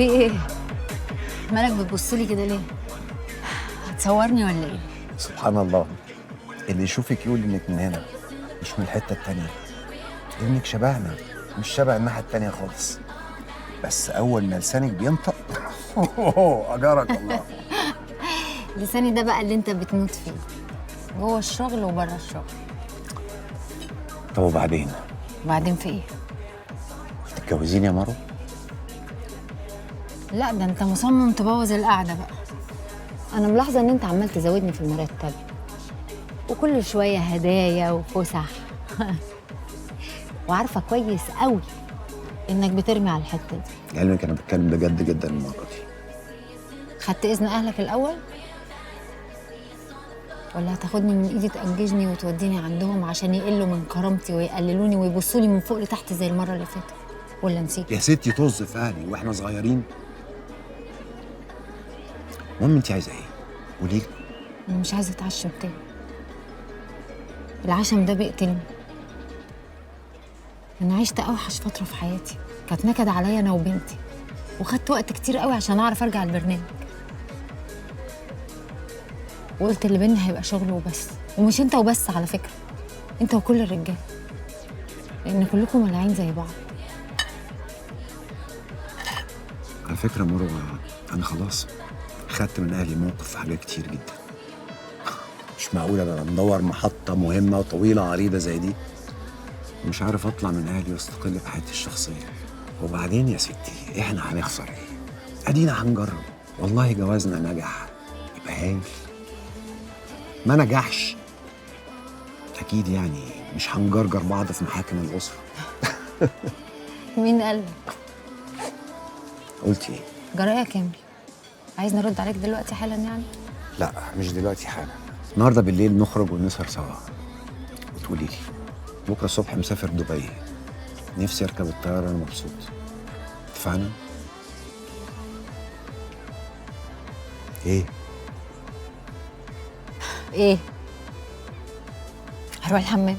في ايه؟ مالك بتبصلي كده ليه؟ هتصورني ولا ايه؟ سبحان الله، اللي يشوفك يقول انك من هنا مش من الحتة التانية، لانك شبهنا مش شبه الناحية التانية خالص. بس اول ما لسانك بينطق اجارك الله. لساني ده بقى اللي انت بتموت فيه، جوه الشغل وبره الشغل. طب وبعدين؟ وبعدين في ايه؟ تتجوزيني يا مروه؟ لا ده انت مصمم تبوظ القعدة بقى. انا ملاحظة ان انت عمال تزودني في المرتب، وكل شوية هدايا وفسح. وعارفه كويس قوي انك بترمي على الحتة دي. لعلمك انا بتكلم بجد جدا المرة دي. خدت اذن اهلك الاول؟ ولا هتاخدني من ايدي تأنججني وتوديني عندهم عشان يقلوا من كرامتي ويقللوني ويبصوا لي من فوق لتحت زي المرة اللي فاتت؟ ولا نسيت؟ يا ستي طز في اهلي واحنا صغيرين. المهم انت عايزه ايه؟ قولي لي. انا مش عايزه اتعشم تاني، العشم ده بيقتلني. انا عشت اوحش فترة في حياتي، كانت نكد عليا انا وبنتي، وخدت وقت كتير قوي عشان اعرف ارجع البرنامج. وقلت اللي بينا هيبقى شغل وبس، ومش انت وبس على فكرة، انت وكل الرجالة، لان كلكم ملاعين زي بعض. على فكرة مروه، انا خلاص خدت من اهلي موقف في حاجات كتير جدا. مش معقولة بقى مدور محطة مهمة وطويلة عريضة زي دي مش عارف اطلع من اهلي واستقل بحياتي الشخصية. وبعدين يا ستي احنا هنخسر ايه؟ ادينا هنجرب. والله جوازنا نجح يبقى هايل، ما نجحش اكيد يعني مش هنجرجر بعض في محاكم الاسرة. مين قال لك؟ قلتي ايه؟ جرايه كامل. عايز نرد عليك دلوقتي حالا يعني؟ لا مش دلوقتي حالا، النهارده بالليل نخرج ونسهر سوا وتقولي لي. بكره الصبح مسافر دبي، نفسي اركب الطيارة انا مبسوط. اتفقنا؟ ايه؟ ايه؟ هروح الحمام.